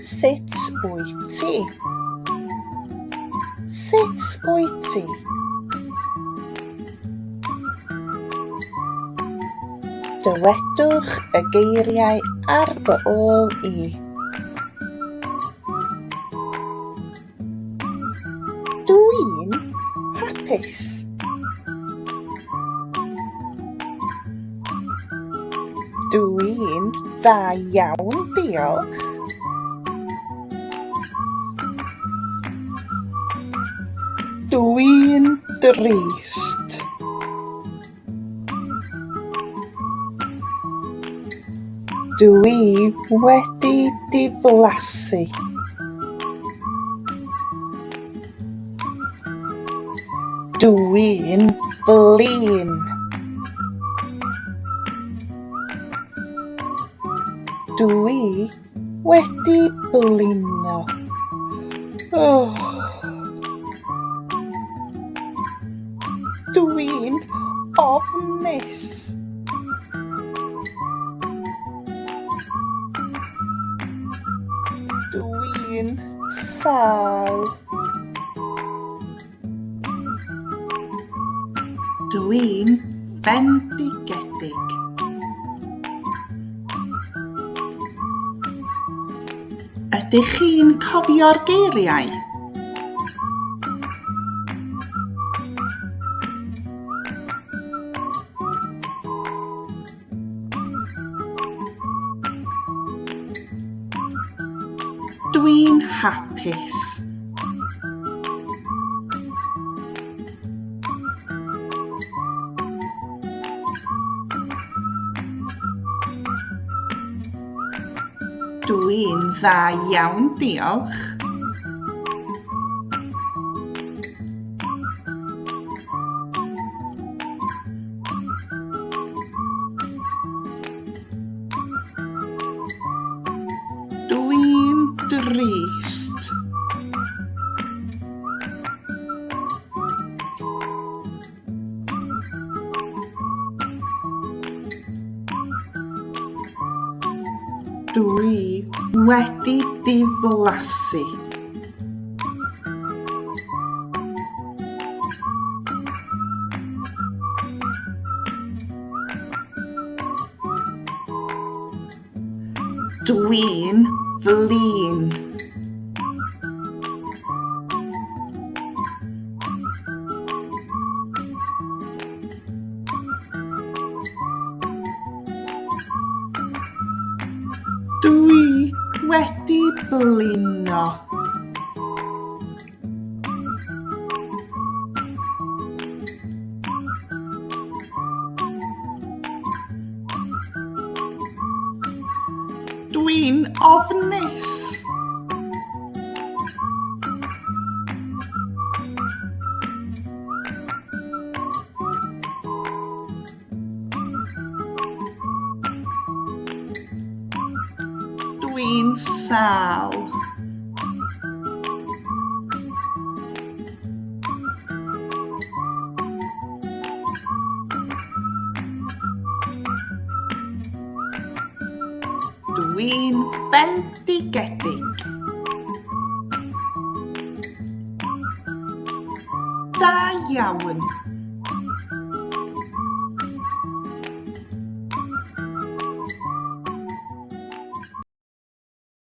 Sut wyt ti? Sut wyt ti? Dywedwch y geiriau ar fy ôl i. Dw i'n hapus. Dw i'n dda iawn, diolch. Dw i'n drist. Dw i wedi diflasu. Dw i'n flin. Dw i wedi blino. Oh. Dw i'n ofnus. Dw i'n sâl. Dw i'n fendigedig. Ydych chi'n cofio'r geiriau? Dwi'n hapus. Dwi'n dda iawn, diolch. Dwi'n drist. Dwi wedi diflasu. Dwi'n flin. Dwi wedi blino. Dwi'n ofnus. Dwi'n sâl. Dwi'n fendigedig. Da iawn.